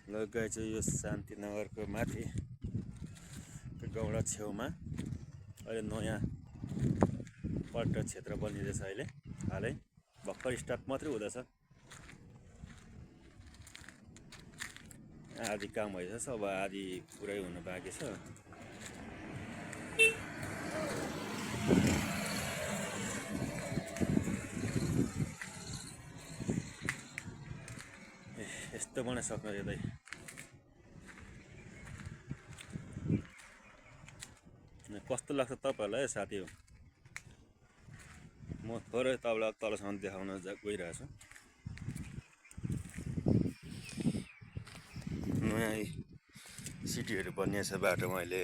लगाइ चाहिँ यो शान्तिनगरको माथि गौडा छेउमा अहिले नयाँ पर्यटक क्षेत्र बनिँदैछ। अहिले हालै भर्खर स्टार्ट मात्रै हुँदैछ। आधी काम भइसक्छ, अब आधी पुरै हुनु बाँकी छ। यस्तो बनाइसक्नु यतै कस्तो लाग्छ तपाईँहरूलाई साथी हो? म थोरै तपाईँलाई तलसम्म देखाउन गइरहेको छु। नयाँ सिटीहरू बनिएको छ बाटोमा अहिले।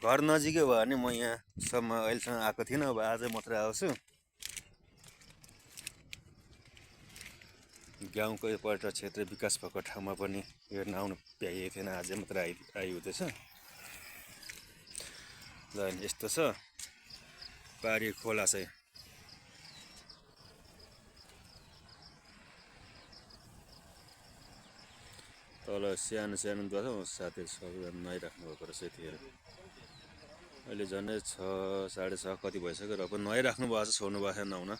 घर नजिकै भयो भने म यहाँसम्म अहिलेसम्म आएको थिइनँ, अब आजै मात्रै आउँछु। गाउँको यो पर्यटक क्षेत्र विकास भएको ठाउँमा पनि हेर्न आउनु भ्याइएको थिएन, आजै मात्रै आइहुँदैछ। ल यस्तो छ पारी खोला चाहिँ। तल सानो सानो दुवा छ, साथीहरू सबैजना नुहाइराख्नु भएको रहेछ यतिखेर। अहिले झन्डै 6 साढे 6 कति भइसक्यो र पनि नुहाइराख्नु भएको छ, छोड्नु भएको छैन नुहाउन।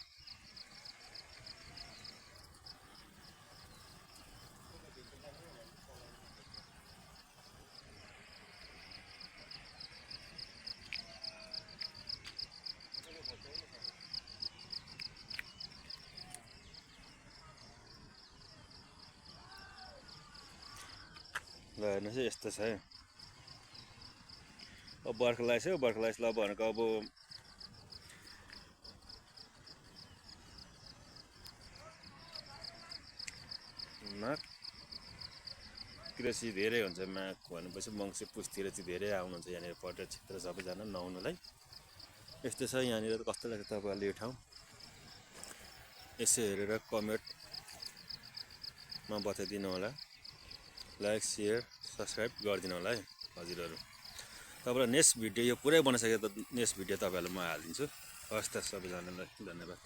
ल हेर्नुहोस् है, यस्तो छ है। अब बर्खा लाग्छ, बर्खा लाग्छ ल भनेको अब माघ कृषि धेरै हुन्छ। माघ भनेपछि मङ्सिर पुसतिर चाहिँ धेरै आउनुहुन्छ यहाँनिर पर्यटक क्षेत्र सबैजना नुहाउनुलाई। यस्तो छ यहाँनिर। कस्तो लाग्छ तपाईँहरूले यो ठाउँ? यसो हेरेर कमेन्टमा बताइदिनु होला। लाइक सेयर सब्सक्राइब गरिदिनु होला है हजुरहरू। तपाईँलाई नेक्स्ट भिडियो यो पुरै बनाइसकेर नेक्स्ट भिडियो तपाईँहरूलाई म हालिदिन्छु। हस् त सबैजनालाई धन्यवाद।